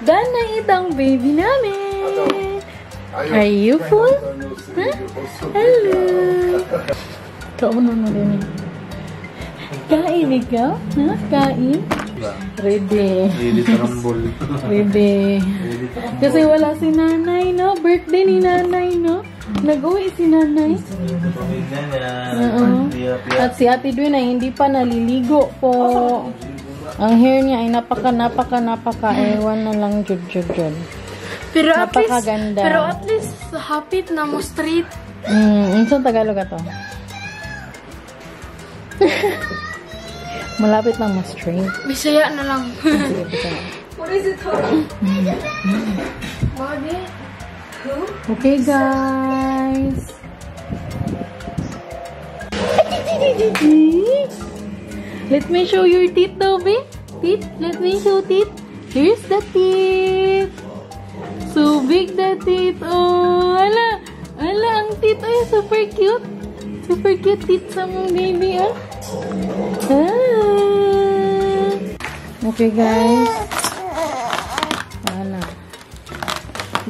Done na itong baby namin. Are you full? Huh? Hello. Kaon na din eh. Kain ikaw? Ha? Kain? Ready. Ready to rumble. Ready. Kasi wala si nanay, no? Birthday ni nanay, no? Nag-uwi si nanay. Oo. At si Ate Dwayne ay hindi pa naliligo po. Ang hair niya ay napaka, napaka, napaka. Ewan na lang, jud, jud, jud. Pero at least, Napakaganda. Pero at least hapit na mo straight. Unsa Tagalog ato? Malapit lang mas straight. Bisaya na lang. Sige, Bisaya. What is it? Mommy? Who? Okay, guys. Let me show your teeth, though, babe. Teeth. Let me show teeth. Here's the teeth. So big the teeth. Oh, ala. Ala, ang teeth. Ay, super cute. Super cute teeth sa mong baby, ah. Ah. Okay, guys. Wala.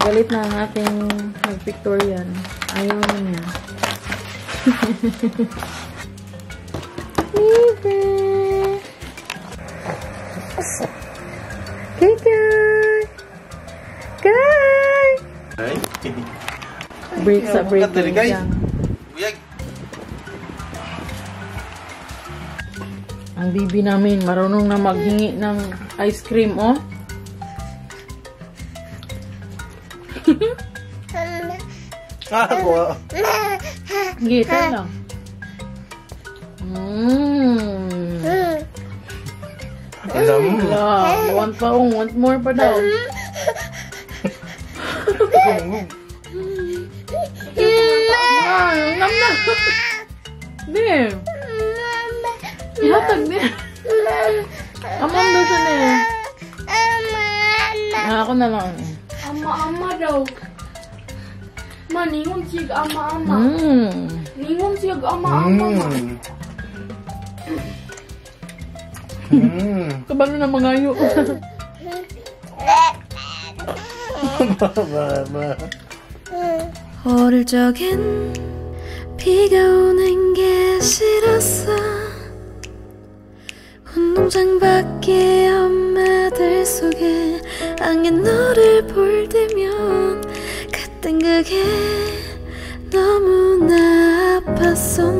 Galit na ang ating nag-pictorial. Ayaw na niya. Libre! Hey, Kai! Kai! Break sa break. Ang bibi namin, marunong na maghingi ng ice cream, oh. Ako. Gita lang. Wala. Want pa, oh. Want more pa daw. Nam na. Di. Ihatag di. Amam daw siya na eh. Ah, ako na lang. Ama-ama daw. Ma, ningon siya ama-ama. Ningon siya ama-ama. Kabalo na mangayo. 어릴 적엔 비가 오는 게 싫었어. 운동장 밖에 엄마들 속에 안긴 너를 볼 때면 그땐 그게 너무나 아팠었는데.